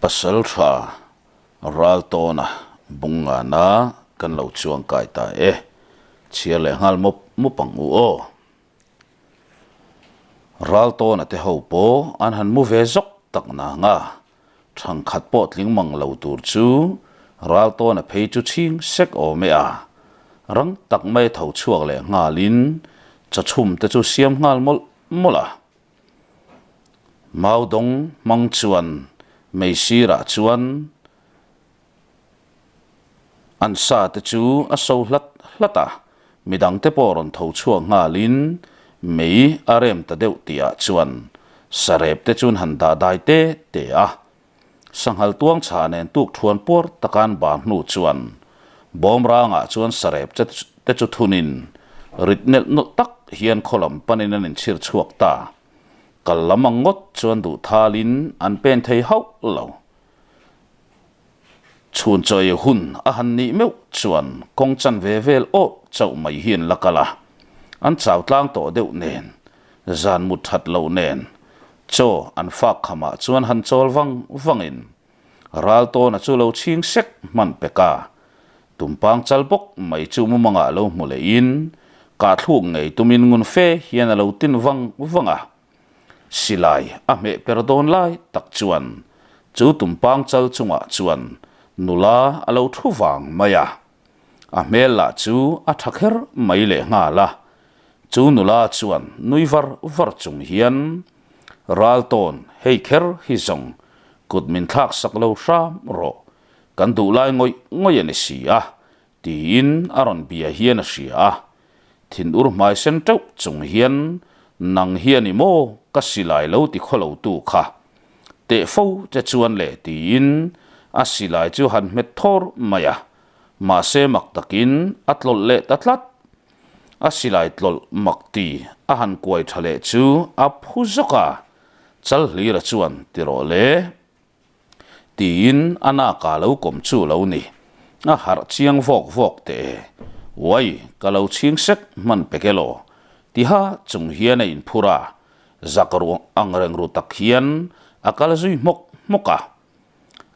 Pasaltha Raltawna Bungngana kan lo chuang kai ta e. Chhiar leh nghal mawp mawp ang u aw. Raltawna te ho pawh an han mu ve zawk tak nang a, thangkhat pawh tling mang lo tur chu Raltawna phei chu chhing sek awm e a. Rang tak mai tho chhuak leh nghalin chawchhum te chu siam nghal mawlh mawlh a. Maudawng hmang chuan mei sirah chuan an sa te chu a so hlat hlat a, midang te pawh rawn tho chhuak nghalin mei a rem ta deuh tihah chuan sarep te chuan han dah dai te te a. Sanghal tuang chhah nen tuk thuan puar taka an bar hnu chuan bawm rangah chuan sarep te chu thunin rit nelh nawlh tak hian khaw lam panin an inchhir chhuak ta. Kal lam ang ngawt chuan duh thalin an pen thei hauh lo. Chhun chawi hun a han nih meuh chuan kawng chan ve vel awh chauh mai hi an la kal a, an chau tlang tawh deuh nen zan mut that loh nen chaw an fak khamah chuan han chawl vang vangin Raltawna chu lo chhing sek hman pek a, tumpang chal bawk mai chu mumangah lo hmu lehin kahthluk ngei tumin ngun fe hian a lo tin vang vang a. Silai a hmeh per dawn lai tak chuan chu tumpang chal chungah chuan nula a lo thu vang mai a. A hmel lah chu a tha kher mai leh nghal a, chu nula chuan nui var var chung hian, Raltawn, hei kher hi zawng kut min thlak sak lo hram rawh, kan duh lai ngawih ngawih a ni si a, tiin a rawn bia hian a hria a. Thinur hmai sen teuh chung hian, Nang hian i maw ka silai lo ti khaw lo tu kha? Teh fo che chuan le tiin a silai chu han hmet thawr mai a, mahse mak takin a tlawlh leh ta tlat. A silai tlawlh mak ti a han kuai tha leh chu a phu zawk a, Chalhlira chuan ti rawh le tiin a naka lo kawm chu lo ni. A harh chiang vawk vawk teh e, uai ka lo chhing sek hman pek elaw tiha chung hian a inphur a, Zak ruang ang reng ru tak hian a kal zui hmawk hmawk a.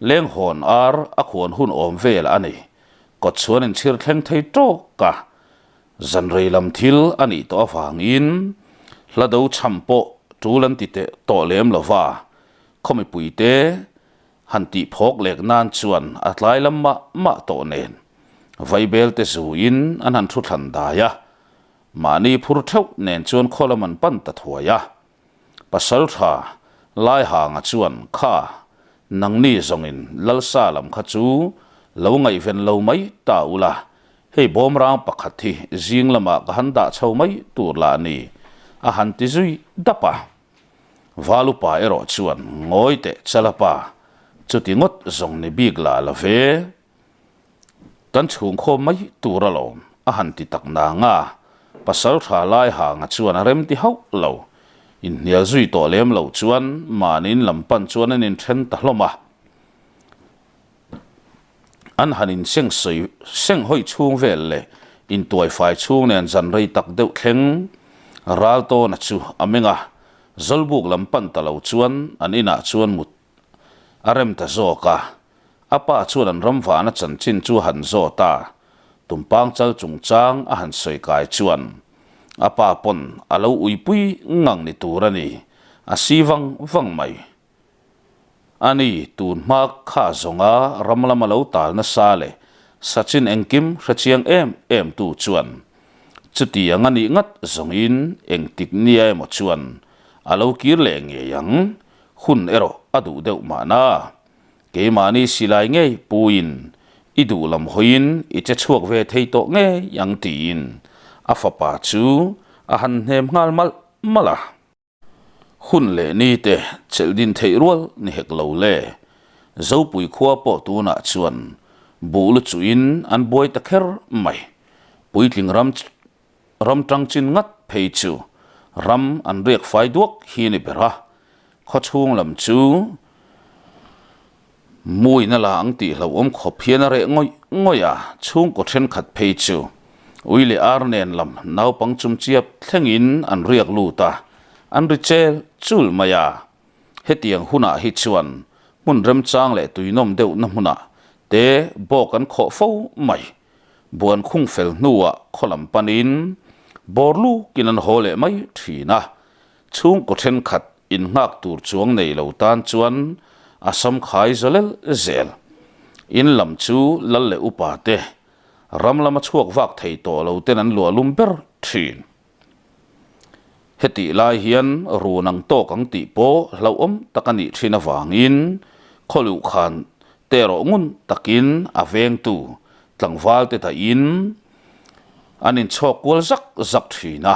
Leng hawn ar a khuan hun awm vel a ni. Kawt chuan inchhir thleng thei tawk a. Zan rei lam thil a nih tawh avangin hla do chham pawh tul an ti teh tawh lem lo va. Khaw mipuite han tih phawk lek nan chuan a tlai lam mah mah tawh nen vaibel te zuin an han thu thlan dai a. Mahni phur theuh nen chuan khaw lam an pan ta thuai a. Pasal tha Laihanga chuan, Kha, nangni zawngin Lalsa lam kha chu lo ngaihven lo mai ta ula, hei bawmrang pakhat hi zing lamah ka han dah chho mai tur lah ni, a han ti zui dap a. Valupa erawh chuan, Ngawi teh Chalapa, chuti ngawt zawng ni bik lah la ve. Kan chhungkhawm mai tur alawm, a han ti tak nang a, pasal tha lai hanga chuan a rem ti hauh lo. Inhnial zui tawh lem lo chuan mahniin lam pan chuan an inthen ta hlawm a. An han inseng sawi seng hawi chhung vel leh intuai fai chhung nen zan rei tak deuh thleng Raltawna chu a meng a, Zawlbuk lam pan ta lo chuan an inah chuan mut A rem ta zawk a, a pa chuan an ram vahna chanchin chu a han zawt a, tumpang chal chungchang a han sawi kai chuan a pa pawn a lo uipui ngang ni tur a ni, a si vang vang mai. A ni, tun hma kha zawnga ram lama lo tal nasa leh Sachin engkim hrechiang em em tu chuan chutiang a nih ngat zawngin engtik nia emaw chuan a lo kir leh ngei ang. Hun erawh a duh deuh mahna. Keimahni silai ngei puiin i duh lam hawiin i che chhuak ve thei tawh ngei ang tiin a fapa chu a han hnem nghal malh malh a. Hun leh ni te chelh din theih rual ni hek lo le. Zopui khua pawh tunah chuan buh lu chuhin an buai ta kher mai. Puitling ram Ram tang chin ngat phei chu ram an riak fai duak hi ni ber a, khawchhung lam chu muina la ang tih hlauhawm khawp hian a reh ngawih ngawih a, chhungkaw thenkhat phei chu ui leh ar nen lam naupang chumchiap thlengin an riak lut a, an ri chel chul mai a. Hetiang hunah hi chuan Hmun remchang leh tuinawm deuhna hmunah te bawk an khawh fo mai. Buan khung fel hnuah khaw lam panin bawr lukin an haw leh mai thin a. Chhungkaw thenkhat innghak tur chuang nei lo tan chuan a sam khai zawlel zel. In lam chu lal leh upa te ram lama chhuak vak thei tawh lo ten an luah lum ber thin. Hetih lai hian run ang tawk ang tih pawh hlauhawm tak a nih thin avangin khaw luh khan te erawh ngun takin a vengtu tlangval te dahin an inchhawk kual zak zak thin a.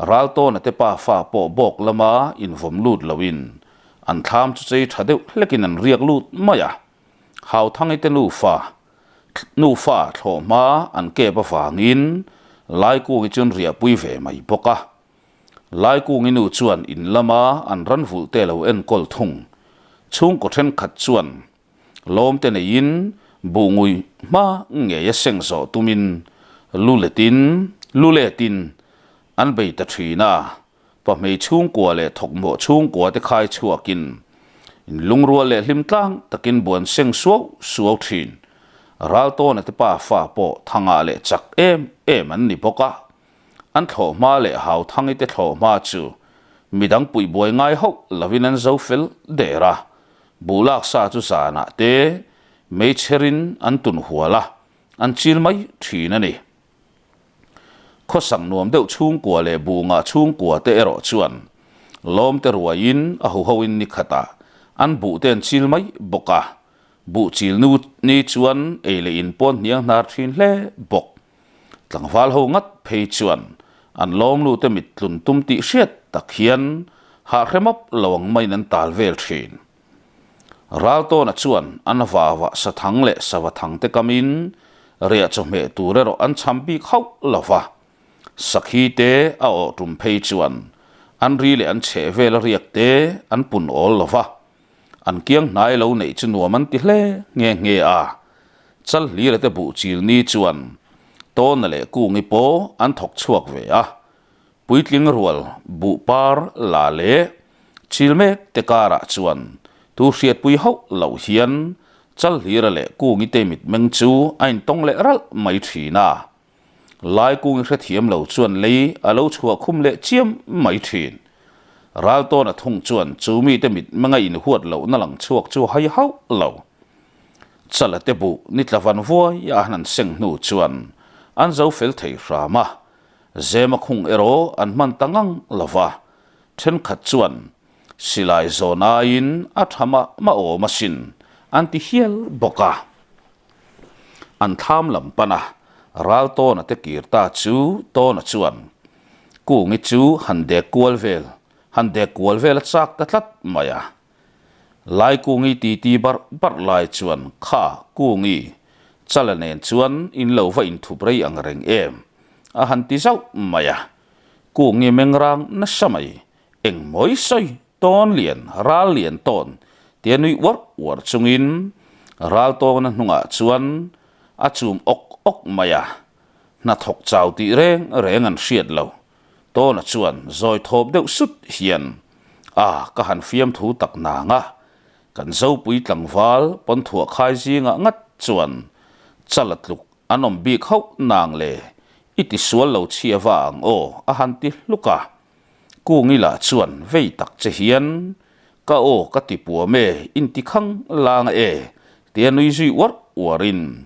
Raltawna te pafa pawh bawk lama invawm lut loin an thlam chu chei tha deuh hlekin an riak lut mai a. Hauthangi te nufa nufa thlawhhma an kep avangin Laikungi chu an riahpui ve mai bawk a. Laikungi nu chuan in lama an ran vulh te lo enkawl thung. Chhungkaw thenkhat chuan lawmte neiin buh ngui hma ngei a seng zawh tumin lu letin lu letin an bei ta thin a. Pahmei chhungkua leh thawkmawh chhungkua te khai chhuakin inlungrual leh hlim tlang takin buan seng suau suau thin. Raltawna te pa fa pawh thangah leh chak em em an ni bawk a. An thlawhhma leh Hauthangi te thlawhhma chu midang puih buai ngai hauh lovin an zo fel der a. Buh lak sa chu zanah te meichherin an tun hual a, an chil mai thin a ni. Khawsak nuam deuh chhungkua leh buh ngah chhungkua te erawh chuan lawm te ruaiin a huho in ni khatah an buh te an chil mai bawk a, buh chil nu ni chuan ei leh in pawn hniang hnar thin hle bawk. Tlangval ho ngat phei chuan an lawm nu te mit tlun tum tih hriat tak hian hah hre map lo ang maiin an tal vel thin. Raltawna chuan an vava sathang leh sava thang te kamin riah chawhmeh tur erawh an cham bik hauh lo va. Sakhi te a awh tum phei chuan an ri leh an chheh vel a riak te an pun awl lo va. An kiang hnai lo neih chu nuam an ti hle nghe nghe a. Chalhlira te buh chil ni chuan Tawna leh Kungi pawh an thawk chhuak ve a. Puitling rual buh par la leh chil mek te karah chuan tu hriatpui hauh loh hian Chalhlira leh Kungi te mitmeng chu a intawng leh ralh mai thin a. Laikungi hrethiam lo chuan lei a lo chhuah khum leh chiam mai thin. Raltawna thung chuan chu mite mitmenga inhuat lohna lang chhuak chu hai hauh lo. Chala te buh ni tla van vuai a han seng hnu chuan an zo fel thei hram a. Zema khung erawh an hman ta ngang lo va, thenkhat chuan silai zawn aiin a tha mah mah awm asin an ti hial bawk a. An thlam lam pan a, ral Tawna te kir ta chu Tawna chuan Kungi chu han dek kual vel han dek kual vel a chak ta tlat mai a. Laikungi titi barh barh lai chuan kha Kungi Chala nen chuan in lo va inthup rei ang reng em? a han ti zauh mai a. Kungi mengrang nasa mai, eng mawi sawi tawn lian ral lian tawn tia nui uar uar chungin ral tawngna hnungah chuan a chum awk awk mai a. Hnathawk chau tih reng reng an hriat lo. Tawna chuan zawi thawp deuh sut hian, A, ka han fiamthu tak nang a, kan Zopui tlangval pawnthuah khai zingah ngat chuan chala tluk an awm bik hauh nang le, i ti sual lo chhia va ang aw, a han ti hluk a. Kungila chuan vei tak che hian, Ka aw ka ti puam e, inti khang lang e, tia nui zui uar uarin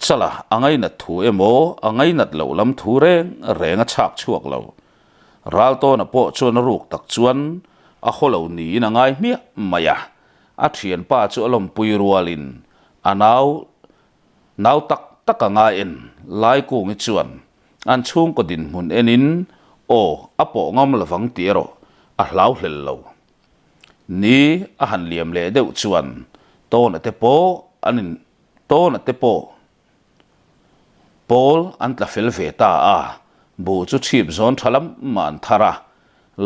Chala a ngainat thu emaw a ngainat loh lam thu reng reng a chhak chhuak lo. Raltawna pawh chuan a ruk tak chuan a haw lo niin a ngai hmiah mai a, a thianpa chu a lawmpui rualin a nau nau tak tak anga en Laikungi chuan an chhungkaw dinhmun enin aw a pawh ngam lovang tih erawh a hlau hlel lo. Ni a han liam leh deuh chuan Tawna te pawh an in Tawna te pawh pawl an tla fel ve ta a, buh chu chhip zawn tha lam mah an thar a,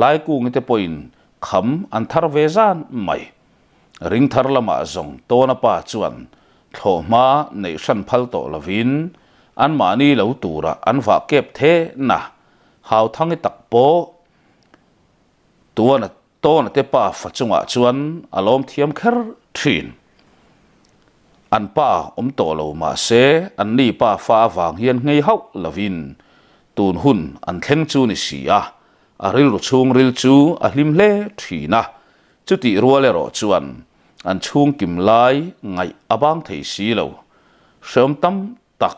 Laikungi te pawhin kham an thar ve zan mai. Ring thar lamah zawng Tawna pa chuan thlawhhma neih hran phal tawh lovin anmahni lo tura an vah kep then a, Hauthangi tak pawh Tuana Tawna te pa fa chungah chuan a lawm thiam kher. thin. An pa awm tawh lo mah se an ni pa fa avang hian nghei hauh lovin tun hun an thleng chu ni si a, a rilru chhungril chu a hlim hle thin a, chutih rual erawh chuan an chhungkim lai ngaih a bang thei si lo. Hreawm tam tak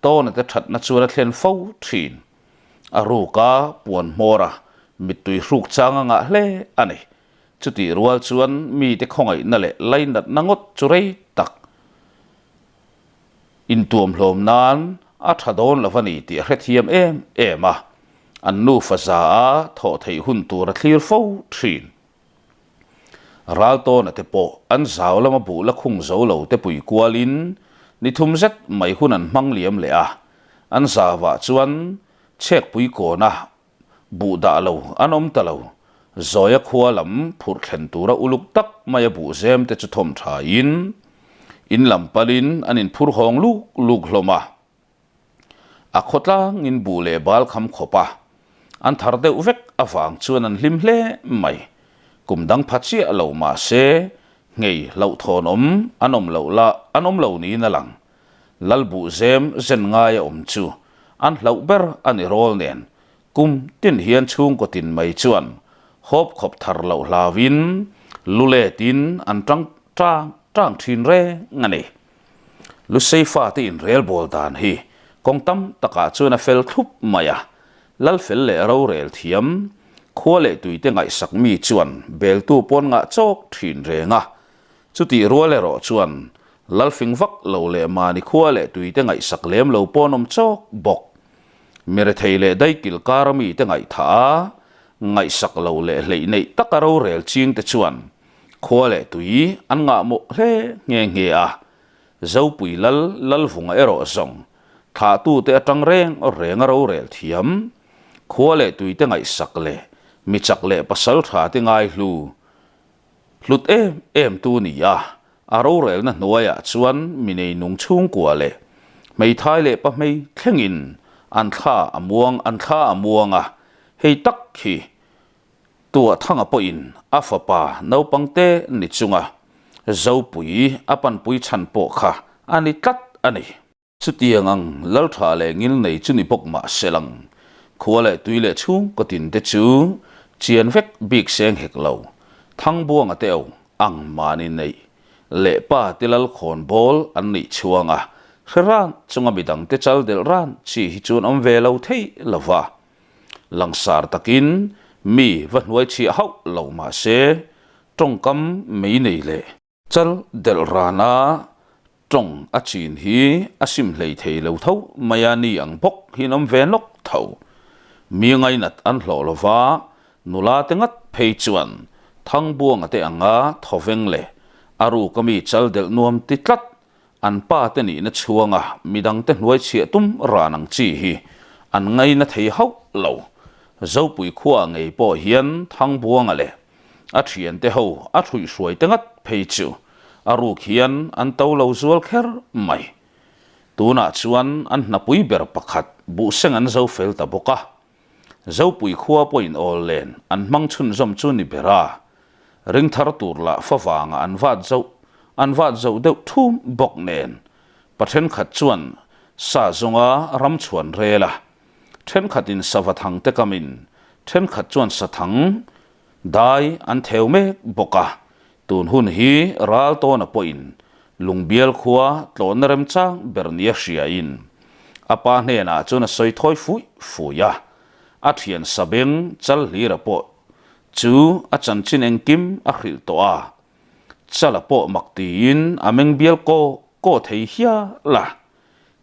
Tawna te thatna chuan a thlen fo thin. A ruka puan hmawr a, mittui hruk chang a ngah hle a ni. Chutih rual chuan mite khawngaihna leh lainatna ngawt chu rei tak intuamhlawm nan a tha dawn lo a ni tih a hrethiam em em a, an nufa za a thawh theih hun tur a thlir fo thin. Raltawna te pawh an zau lama buh la khung zo lo te pui kualin ni thum zet mai hun an hmang liam leh a, an zavah chuan chhekpui kawna Buh dah lo an awm ta lo. Zawia khua lam phurh thlen tura uluk tak maia buh zem te chu thawm thain in lam palin an inphur hawng luk luk hlawm a. A khawtlangin buh leh bal kham khawp a, an thar deuh vek avang chuan an hlim hle mai. Kum dang pha chiah lo mah se nghei hlauhthawn awm an awm loh lah an awm lo niin a lang. Lal buh zem zen ngai a awm chu an hlauh ber a ni rawl nen kum tin hian chhungkaw tin mai chuan hawp khawp thar loh hlauin lu letin an tang tang tang thin reng a ni. Lusei fate inrelbawl dan hi kawng tam takah chuan a fel thlup mai a, Lal fel leh rorel thiam, khua leh tuite ngaihsak mi chuan beltu pawn ngah chawk thin reng a, Chutih rual erawh chuan Lalfing vak lo leh mahni khua leh tuite ngaihsak lem lo pawn awm chawk bawk. Mirethei leh daikil kara mite ngaihthah a, ngaihsak lo leh hleih neih taka rorel chingte chuan khua leh tui an ngahmawh hle nghe nghe a. Zopui Lal Lalvunga erawh zawng thlahtute atang reng renga rorel thiam, khua leh tuite ngaihsak leh mi chak leh pasal thate ngaihlu Hlut em em tu ni a, a rorelna hnuaiah chuan mi neinung chhungkua leh hmeithai leh pahmei thlengin an thla a muang an thla a muang a, hei tak khi Tuahthanga pawhin a fapa naupangte ni chunga Zopui a panpui chhan pawh kha a ni tlat a ni. Chutiang ang lal tha leh ngil nei chu ni bawk mah se lang, khua leh tui leh chhungkaw tin te chu chian vek bik seng hek lo, Thangbuanga te o ang mahni neih leh pa te lal khawn bawl an nih chhuang a, hre ran chunga midang te chal delh ran chi hi chuan awm ve lo thei lo va. Langsar takin mi va hnuai chhiah hauh lo mah se, tawngkam mei nei leh. Chal delh rana tawng a chin hi a sim hlei thei lo tho mai a ni ang bawk hi an awm ve nawk tho. Mi ngainat an hlawh lo va, nula te ngat phei chuan Thangbuanga te anga thawveng leh a ruka mi chal delh nuam ti tlat an pa te nihna chhuanga midang te hnuai chhiah tum ran ang chi hi an ngaina thei hauh lo. Zopui khua ngei pawh hian Thangbuanga leh A thiante ho a hruihhruai te ngat phei chu a ruk hian an to lo zual kher mai. Tunah chuan an hnapui ber pakhat buhseng an zo fel ta bawk a. Zopui khua pawhin awl len an hmang chhunzawm chu ni ber a. Ring thar tur lah favangah an vat zoh an vat zoh deuh thum bawk nen pa thenkhat chuan sa zawnga ram chhuan rel a. Thenkhatin sava thang te kamin thenkhat chuan sathang dai an theu mek bawk a, tun hun hi ral tawna pawhin Lungbial khua tlawhna remchang ber nia hriain a pa hnenah chuan a sawi thawi fuih fuih a, a thian sabeng Chalhlira pawh chu a chanchin engkim a hrilh tawh a, Chala pawh mak tiin a meng bial kaw kaw thei hial a,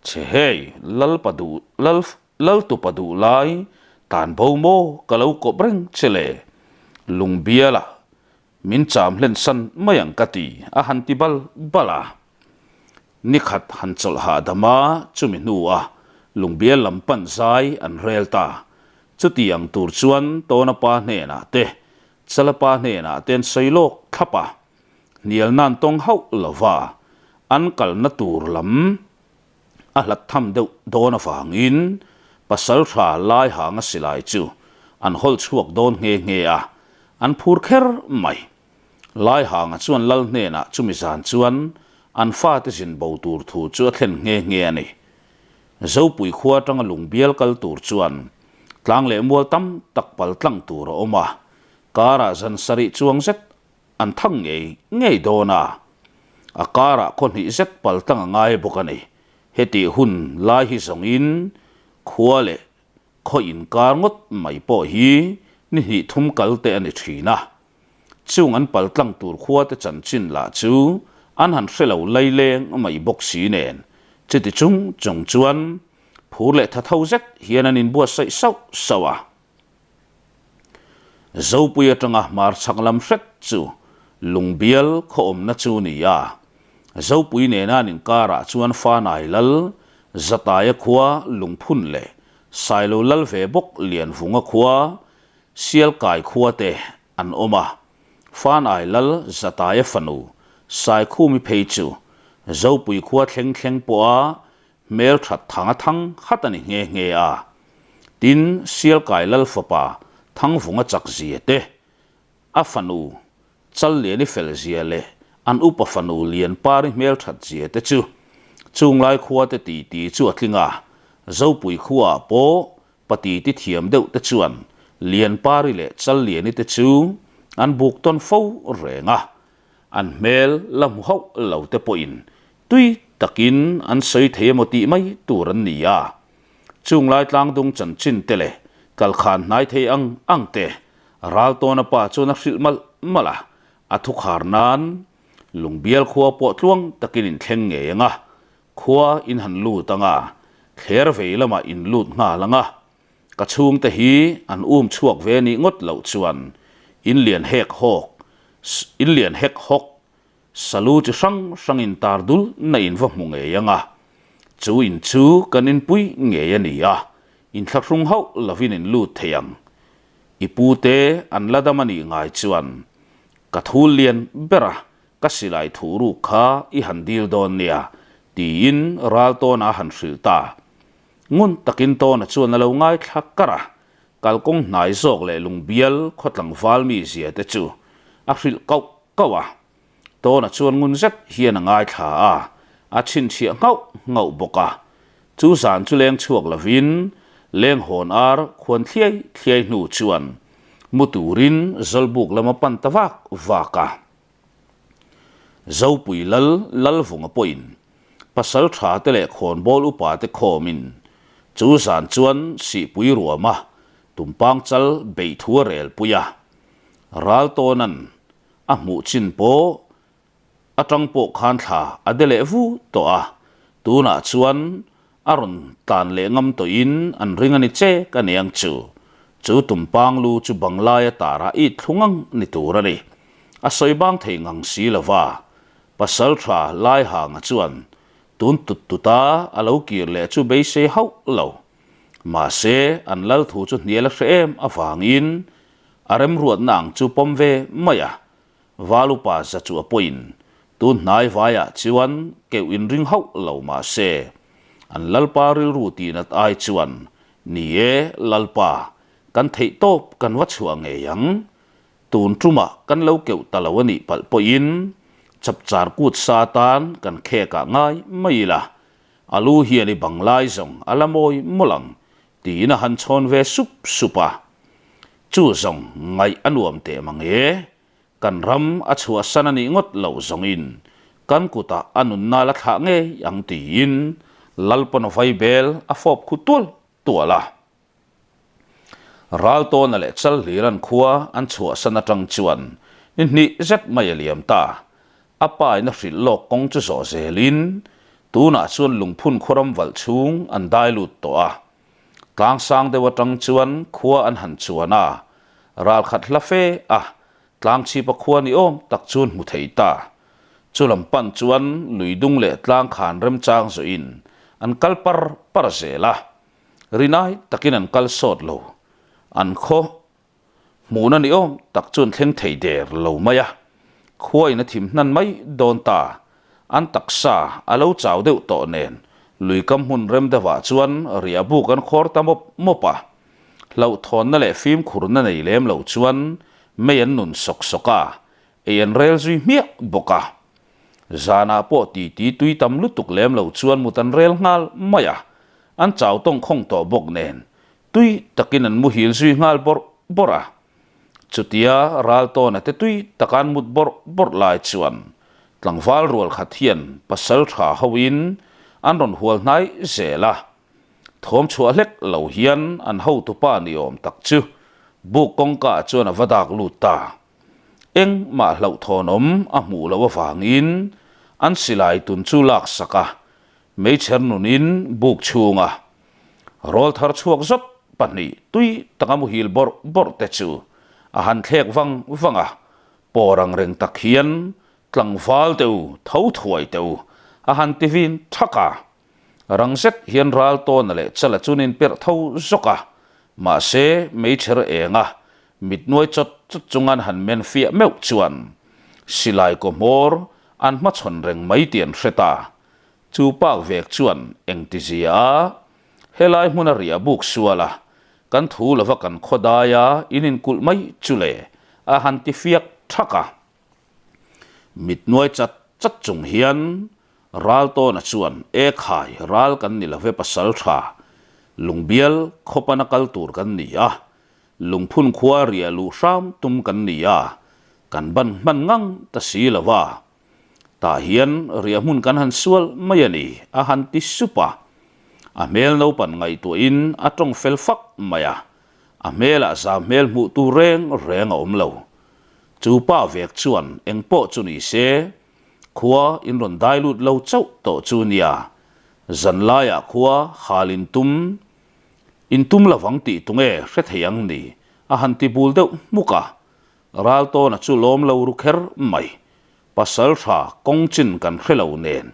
Che hei Lalpa duh Lal Laltupa duh lai tan bo maw ka lo kawp reng che le? Lungbiala min cham hlen san mai ang ka ti a han ti bal bal a. Nikhat han chawlh hahdam a chumi hnua Lungbial lam pan zai an rel ta. Chutiang tur chuan Tawna pa hnenah te Chala pa hnenah te an sawi lawk thlap a. Hnial nan tawng hauh lova an kalna tur lam a hlat tham deuh dawn avangin pasaltha lai hanga silai chu an hawl chhuak dawn nghe nghe a, an phur kher mai. Laihanga chuan lal hnenah chumi zan chuan an fate zin bo tur thu chu a thlen nghe nghe a ni. Zopui khua atanga Lungbial kal tur chuan tlang leh mual tam tak pal tlang tur a awm a, karah zan sarih chuang zet an thang ngei ngei dawn a, a karah khaw hnih zet pal tlang a ngai bawk a ni. Hetih hun lai hi zawngin khua leh Khaw inkar ngawt mai pawh hi ni hnih thum kal te a ni thin a. Chung an pal tlang tur khua te chanchin lah chu an han hre lo laileng mai bawk si nen, chuti chung chung chuan phur leh tha tho zet hian an inbuatsaih sauh sauh a. Zopui atanga hmar chhak lam hret chu Lungbial khaw awmna chu ni a. Zopui nena an inkarah chuan Fanai lal, Zataia khua Lungphun leh Sailo lal ve bawk Lianvunga khua, Sialkai khua te an awm a. Fanai lal Zataia fanu Saikhumi phei chu Zopui khua thleng thleng pawha hmelthat thanga thang hat a ni nghe nghe a. Tin, Sialkai lal fapa Thangvunga chak zia te, A fanu Challiani fel zia leh an upa fanu Lianpari hmelthat zia te chu chunglai khua te titi chu a tling a, Zopui khuaah pawh pa titi thiam deuh te chuan Lianpari leh Challiani te chu an buk tawn fo reng a, an hmel la hmu hauh lo te pawhin tui takin an sawi thei emaw tih mai tur an ni a. Chunglai tlangdung chanchin te leh kalkhan hnai thei ang ang te Raltawna pa chuan a hrilh malh malh a, a thukhar nan Lungbial khua pawh tluang takin in thleng ngei ang a, khua in han lut ang a, thler vei lamah in lut nghal ang a, ka chhungte hi an um chhuak ve nih ngawt loh chuan in lian hek hawk in lian hek hawk Salu chi hrang hrang in tar dul na in va hmu ngei ang a, chu in chu kan inpui ngei a ni a, inthlahrung hauh lovin in lut thei ang. I pu te an la dam a nih ngai chuan ka thul lian ber a, ka silai thuh ruk kha i han dil dawn nia, tiin Raltawna a han hrilh ta. Ngun takin Tawna chuan a lo ngaithla kar a, kalkawng hnai zawk leh lungbial khaw tlangval mizia te chu a hrilh kauh kauh a. Tawna chuan ngun zet hian a ngaithla a, a chhinchhiah nghauh nghauh bawk a. Chu zan chu leng chhuak lovin leng hawn ar khuan thliai thliai hnu chuan mu turin Zawlbuk lam a pan ta vak vak a. Zopui lal Lalvunga pawhin pasal tha te leh khawnbawl upa te khawmin chu zan chuan Sihpui ruama tumpang chal beih thu a rel pui a. Raltawna'n a hmuh chin pawh atang pawh khan thla a de leh vu tawh a, tunah chuan a rawn tlan leh ngam tawhin an ring a ni che ka ni ang chu. Chu tumpang lu chu Banglaia tarah it thlu ngang ni tur a ni. A sawi bang thei ngang si lo va, pasal tha Laihanga chuan tun tut tuta a lo kir leh chu beisei hauh lo. Mahse, an lal thu chu hnial a hre em avangin A remruatna ang chu pawm ve mai a, Valupa za chu a pawhin tun hnai vaiah chuan keuh inring hauh lo mah se, an Lalpa rilru tihnat ai chuan, Ni e, Lalpa, kan theih tawp kan va chhuah ngei ang. Tun tumah kan lo keuh ta lo a nih palh pawhin chapchar kut sa tan kan khekah ngai mai ila, a lu hian i bang lai zawng a la mawi mawlh ang Tiin a han chhawn ve sup sup a. Chu zawng ngaih a nuam teh mang e. Kan ram a chhuahsan a nih ngawt loh zawngin kan kutah a nunna la thlah ngei ang tiin Lalpawn vaibel a fawp khu tual tual a. Raltawna leh Chalhliran khua an chhuahsan atang chuan ni hnih zet mai a liam ta. A pa in a hrilh lawk kawng chu zawh zelin tunah chuan lungphun khuaram valh chhung an dai lut tawh a. Tlang sang deuh atang chuan khua an han chuan a, ralkhat hla fe a, tlang chhipa khua ni awm tak chuan hmu thei ta. Chu lam pan chuan lui dung leh tlang khan remchang zawhin an kal par par zel a. Rinai takin an kal sawt lo. An khaw Hmuhna ni awm tak chuan thleng thei der lo mai a, khua in a thim hnan mai dawn ta. An taksa a lo chau deuh tawh nen lui kam hmun rem deuhah chuan riah buk an khawr ta mawp mawp a. Hlauhthawnna leh fimkhurna nei lem lo chuan mei an nun sawk sawk a. Ei an rel zui hmiah bawk a. Zanah pawh titi tui tam lutuk lem lo chuan mut an rel nghal mai a, an chau tawng khawng tawh bawk nen tui takin an muhil zui nghal bawrh bawrh a. Chutia Raltawna te tui taka an mut bawrh bawrh lai chuan tlangval rual khat hian pasal tha hoin an rawn hual hnai zel a. Thawm chhuah hlek lo hian an hotupa ni awm tak chu buk kawngka ah chuan a va dak lut ta. Engmah hlauhthawnawm a hmuh loh avangin an silai tun chu lak sak a, meichher nunin buk chhunga rawlthar chhuak zawt pahnih tui taka muhil bawrh bawrh te chu a han thlek vang vang a, pawr ang reng tak hian tlangval te u tho thuai te u a han ti vin thak a. Rang zet hian ral tawna leh chala chuan in perh tho zawk a, mahse meichher enga mit nuai chawt chawt chunga an han men fiah meuh chuan silai kaw hmawr an hmachhawn reng mai tih an hre ta. Chu pak vek chuan engti zia a, helai hmuna riah buk sual a, kan thu lova kan khaw daia in inkulh mai chu le a han ti fiak thak a. Mit nuai chat chat chung hian Raltawna chuan, E khai, ral kan ni love pasal tha, lungbial khawpana kal tur kan ni a, lungphun khua riah luh hram tum kan ni a, kan ban hman ngang ta si lo va, tah hian riah hmun kan han sual mai a ni, a han ti sup a. A hmel naupan ngaihtuahin a tawng fel fak mai a, a hmelah zam hmel hmuh tur reng reng a awm lo. Chu pa vek chuan eng pawh chu ni se, Khua in rawn dai lut lo chauh tawh chu nia, zan laiah khua hal in tum, in tum lovang tih tunge hre thei ang ni, a han ti bul deuh hmuk a. Raltawna chu lawm lo ru kher mai, pasal tha kawng chin kan hre lo nen,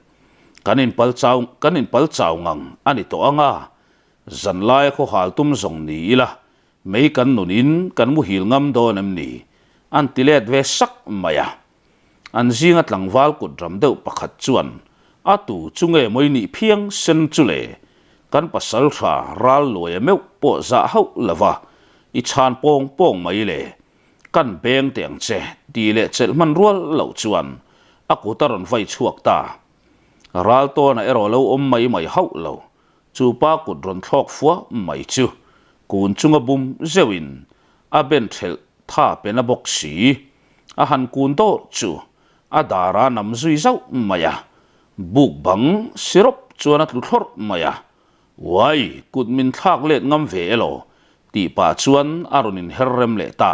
kan inpal chau kan inpal chau ngang a ni tawh ang a, zan laia khaw hal tum zawng ni ila, mei kan nunin kan muhil ngam dawn em ni, an ti let ve sak mai a. An zinga tlangval kut ram deuh pakhat chuan, A tu chu nge mawi nih phiang sen chu le? Kan pasal tha ral luaia meuh pawh zah hauh lo va, i chhan pawng pawng mai le. Kan beng teh ang che, tih leh chelh hman rual loh chuan a kut a rawn vai chhuak ta. Ral tawnah erawh lo awm mai mai hauh lo, chu pa kut rawn thlawk fua mai chu kun chunga bum zeuhin a ben thelh tha pe na bawk si. A han kun dawrh chu a dar a nam zui zauh mai a, buk bang syrup chuan a tlu thlawrh mai a. Uai, kut min thlak let ngam ve elaw? tih pah chuan a rawn inher rem leh ta.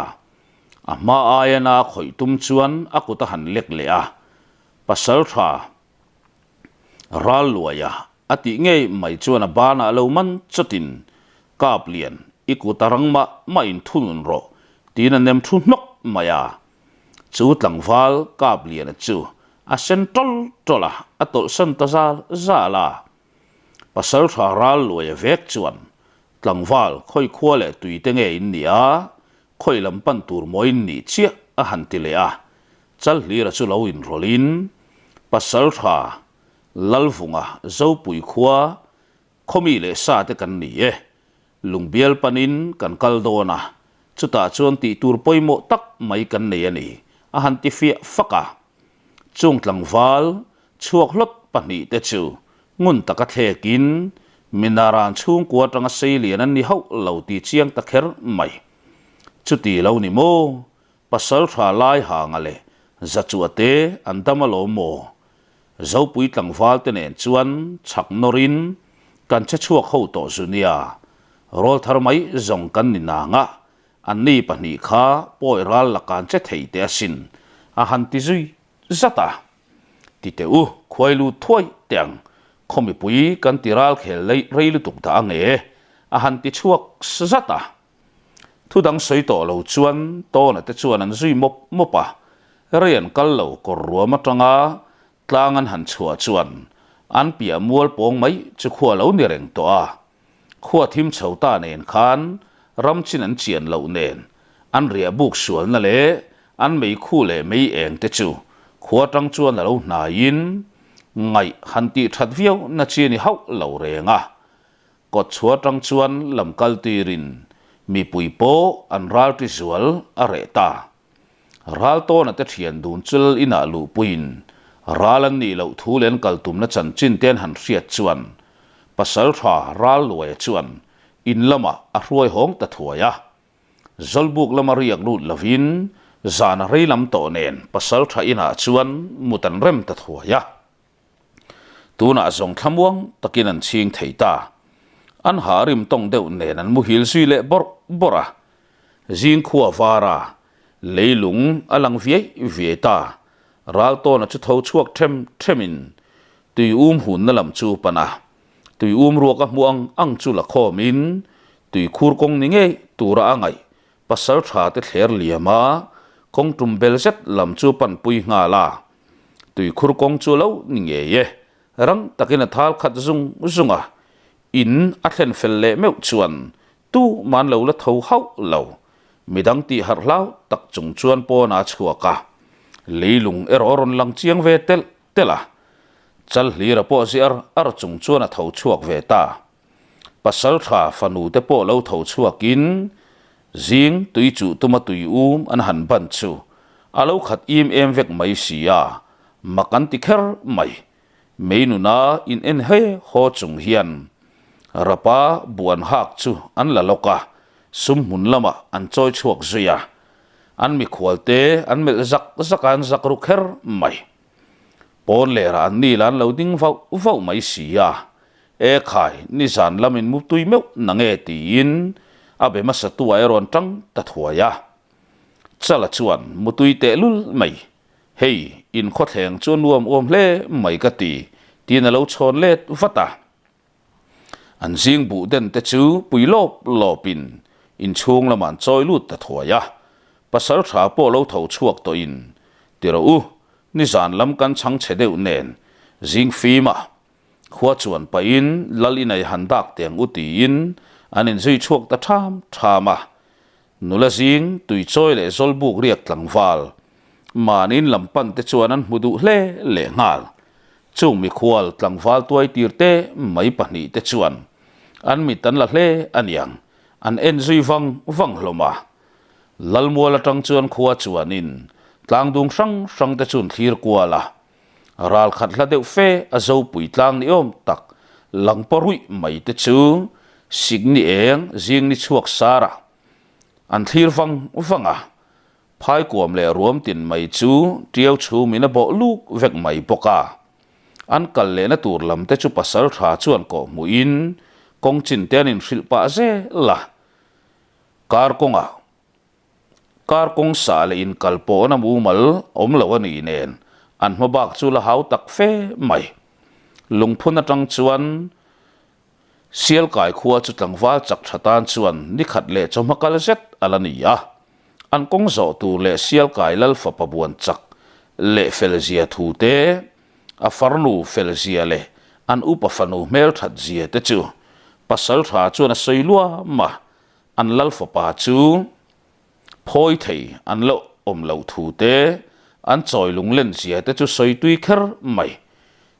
A hma aia na khawih tum chuan a kut a han lek leh a, Pasal tha ral luaia a tih ngei mai chuan a banah lo man chawtin, Kap lian, i kut a rang mah mah in thunun rawh, tiin a nem thu hnawk mai a. Chu tlangval Kap liana chu a sen tawl tawl a, a tawlhsan ta zal zal a. Pasal tha ral luaia vek chuan, Tlangval, khawi khua leh tui te nge in nih a, khawi lam pan tur maw in nih chiah a han ti leh a. Chalhlira chu lo inrawlhin, Pasal tha Lalvunga Zopui khua Khawmi leh sa te kan ni e. Lungbial panin kan kal dawn a, chutah chuan tih tur pawimawh tak mai kan nei a ni, a han ti fiah fak a. Chung tlangval chhuak hlawt pahnihte chu ngun taka thlekin Minaran chhungkua atanga sei lian an ni hauh lo ti chiang ta kher mai. Chuti lo ni maw? Pasal tha lai hanga leh Zachuah te an dam alawm maw? Zopui tlangval te nen chuan chhak nawrin kan che chhuak ho tawh zu nia. Rawlthar mai zawng kan ni nang a, anni pahnih kha pawi ral la kan che thei teh asin, a han ti zui zat a. Ti teh u, khuai lut thuai teh ang, khaw mipui kan ti ral khel rei lutuk dah ange, a han ti chhuak zat a. Thu dang sawi tawh lo chuan Tawna te chuan an zui mawp mawp a, rei an kal lo kawr ruam atanga tlang an han chhuah chuan an piah mual pawng mai chu khua lo ni reng tawh a. Khua thim chho ta nen khan ram chin an chian loh nen an riah buk sualna leh an meikhu leh mei eng te chu khua tang chuan a lo hnaiin ngaih han tih that viau na chi a ni hauh lo reng a. Kawt chhuah atang chuan lam kal tirin mipui pawh an ralṭi zual a reh ta. Raltawna te thian dun chu lal inah luhpuiin ral an nih loh thu leh an kal tumna chanchin te an han hriat chuan Pasaltha Ralluaia chuan in lamah a hruai hawng ta thuai a. Zawlbuk lama riak lut lovin zan a rei lam tawh nen Pasaltha inah chuan mut an rem ta thuai a. Tunah zawng thlamuang takin an chhing thei ta. An ha rim tawng deuh nen an muhil zui leh bawrh bawrh a. Zingkhua vara leilung a lang viai viai ta. Raltawna chu tho chhuak them themin tui um hunna lam chu pan a. Tui um ruak a hmuh ang ang chu la khawmin tui khur kawng ni ngei tura a ngaih pasal tha te thler liam a, kawng tum bel zet lam chu panpui nghal a. Tuikhur kawng chu lo ni ngei e, rang takin a thal khat zung zung a, in a thlen fel leh meuh chuan tu man lo la tho hauh lo, midang tih harh hlau tak chung chuan pawn a chhuak a, leilung erawh a rawn lang chiang ve telh telh a, chal hlira pawh ziar ar chung chuan a tho chhuak ve ta. Pasaltha fanu te pawh lo tho chhuakin zing tui chuh tuma tui um an han ban chu a lo khat im em vek mai si a, mak an ti kher mai. Mei nuna in en he haw chung hian Rapa buan hak chu an la lawk a, sum hmun lamah an chawi chhuak zui a, an mikhual te an melh zak zak a an zak ru kher mai. Pawn lerah an ni la an lo ding vauh vauh mai si a, E khai, nizan lamin mu tui meuh na nge tiin a be hmasa tu ah erawn tang ta thuai a. Chala chuan mu tui tehlul mai, hei in khawthleng chu a nuam uam hle mai ka ti, tiin a lo chhawn let vat a. An zing buh den te chu pui lawp lawpin inchhung lamah an chawi lut ta thuai a. Pasal tha pawh lo tho chhuak tawhin, Ti rawh u, nizan lam kan chhang chhe deuh nen zing fim a, Khua chuan pahin lal inei han dak teng u tiin an inzui chhuak ta ṭham ṭham a. Nula zing, tuichawi leh zawlbuk riak tlangval mahniin lam pan te chuan an hmu duh hle leh nghal. Chung mikhual tlangval tuai tir te mai pahnih te chuan an mit an la hle aniang, an en zui vang vang hlawm a. Lalmual atang chuan khua chuanin tlangdung hrang hrang te chu an thlir kual a. Ral khat hla deuh fe a zopui tlang ni awm tak lang paw ruih mai te chu sikni eng zing ni chhuak sara an thlir vang vang a, phaikuam leh ruam tin mai chu tiau chhum in a bawh luk vek mai bawk a. An kal lehna tur lam te chu pasal tha chuan kawh hmuh in kawng chin te an inhrilh pah zel a, kar kawngah Kar kawng sa leh inkal pawhna mumal awm lo a nih nen an hma bak chu la hau tak fe mai. Lungphun atang chuan Sialkai khua chu tlangval chak tha tan chuan nikhat leh chawhma kal zet a la ni a. An kawng zawh tur leh Sialkai lal fapa buan chak leh fel zia thu te, a farnu fel zia leh an upa fanu hmelthat zia te chu pasal tha chuan a sawi luam a. An lal fapa chu phawi thei an lo awm loh thu te, an chawi lunglen zia te chu sawi tui kher mai.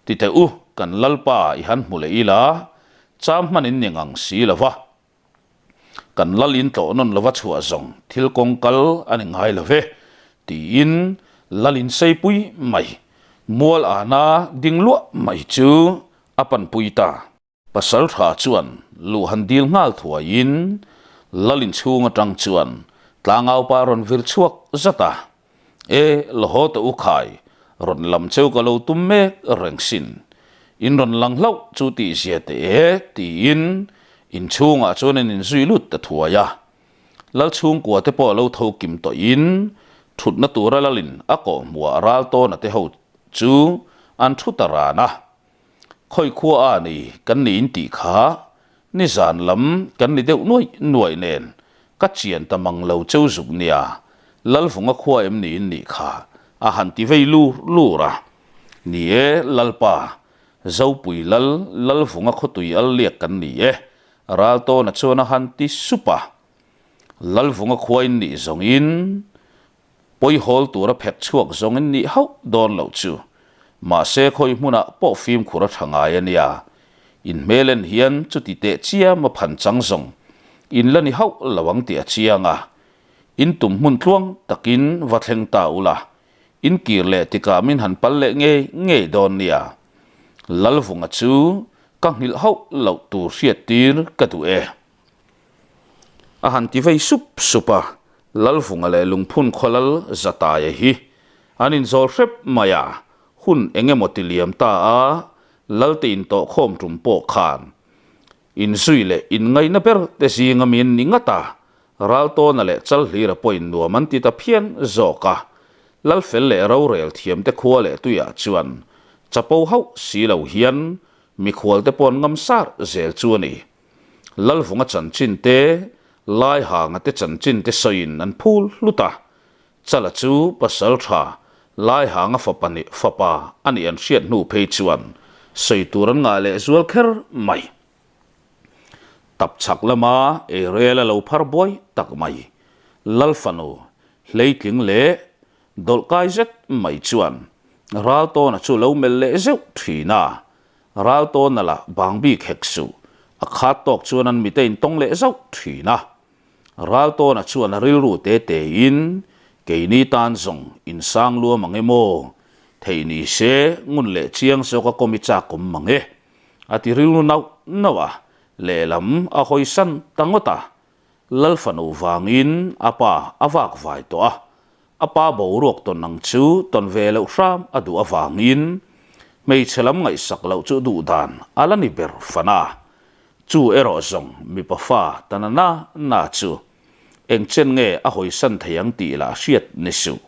Ti teh u, kan lalpa i han hmu leh ila, cham hman in ni ngang si lo va. Kan lal in tlawh nawn lova chhuah zawng thil kawng kal a ni ngai lo ve, tiin lal in seipui mai, mual ana ding luah mai chu a panpui ta. Pasal tha chuan luh han dil nghal thuaiin lal inchhung atang chuan tlangaupa rawn vir chhuak zat a, E, la haw tawh u khai, rawn lam cheu ka lo tum mek reng sin. In rawn lang hlauh chu tih zia teh e, tiin inchhungah chuan an inzui lut ta thuai a. Lal chhungkua te pawh lo tho kim tawhin thutna tura lalin a kawhhmuhah ral tawna te ho chu an thu ta ran a. Khawi khua a ni kan ni in tih kha nizan lam kan ni deuh nuaih nuaih nen ka chian ta mang lo cheu zuk nia, Lalvunga khua em ni in nih kha a han ti vei lur lur a. Ni e Lalpa, Zopui Lal, Lalvunga khawtui al liak kan ni e, Raltawna chuan a han ti sup a. Lalvunga khua in nih zawng in Pawihawl tura phek chhuak zawng in nih hauh dawn loh chu. Mahse khawi hmunah pawh fimkhur a tha ngai a nia. In hmel en hian chuti teh chiam a phan chang zawng in la ni hauh lo ang tih a chiang a. In tum hmun tluang takin va thleng ta ula, in kir leh tikah min han pal leh ngei ngei dawn nia. Lalvunga chu ka nghilh hauh loh tur hriattir ka duh e. A han ti vei sup sup a, Lalvunga leh Lungphun khawlal Zataia hi an inzawl hrep mai a, hun eng emaw ti liam ta a, Lalte intawhkhawm tum pawh khan inzui leh inngaihna ber te zinga mi an ni ngat a, Raltawna leh Chalhlira pawhin nuam an ti ta phian zawk a, Lalfel leh rorel thiamte khua leh tuiah chuan chapo hauh si lo hian mikhualte pawh an ngam sar zel chu a ni. Lalvunga chanchin te, Laihanga te chanchin te sawiin an phul hlut a. Chala chu pasal tha Laihanga fapa nih fapa a nih an hriat hnu phei chuan sawi tur an ngah leh zual kher mai. Tap chhak lama eirel a lo phar buai tak mai. Lalfanu hleitling leh dawlhkai zet mai chuan Raltawna chu lo melh leh zeuh thin a. Raltawna lah bang bik hek suh, a khat tawk chuan an mite in tawng leh zauh thin a. Raltawna chuan a rilru te tein, Keini tan zawng in sang luam ang em aw? Theih ni se, ngun leh chiang zawk a kawm i chak awm mang e, a ti rilru nauh nauh a, lehlam a hawi san ta ngawt a. Lal fanu vangin a pa a vak vai tawh a, a pa boruak tawn ang chu tawn ve loh hram a duh avangin hmeichhe lam ngaihsak loh chu duh dan a la ni ber fan a. Chu erawh zawng mipa fa ta na na na chu eng chen nge a hawisan thei ang tih lah hriat ni suh.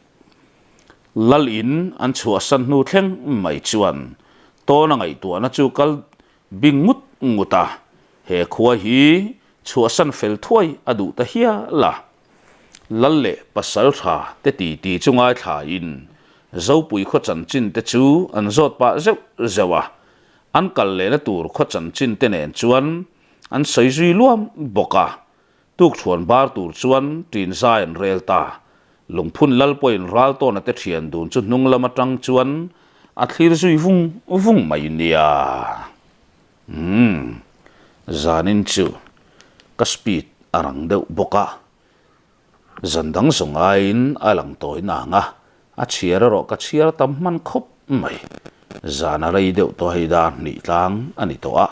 Lal in an chhuahsan hnu thleng mai chuan tawna ngaihtuahna chu kal bing ngut ngut a, he khua hi chhuahsan fel thuai a duh ta hial a. Lal leh pasal tha te ti ti chu ngaithlain Zopui khaw chanchin te chu an zawt pah zeuh zeuh a, an kal lehna tur khaw chanchin te nen chuan an sawi zui luam bawk a. Tukṭhuan bar tur chuan ṭin zai an rel ta. Lungphun lal pawhin Raltawna te ṭhian dun chu hnung lam aṭang chuan a thlir zui vung vung mai nia. Umm, zanin chu ka speed a rang deuh bawk a, zan dang zawng aiin a lang tawi nang a, a chhiar erawh ka chhiar tam hman khawp mai. Zan a rei deuh tawh hei dar hnih tlang a ni tawh a,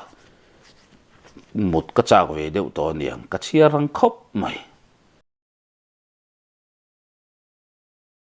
mut ka chak ve deuh tawh aniang ka chhiar rang khawp mai.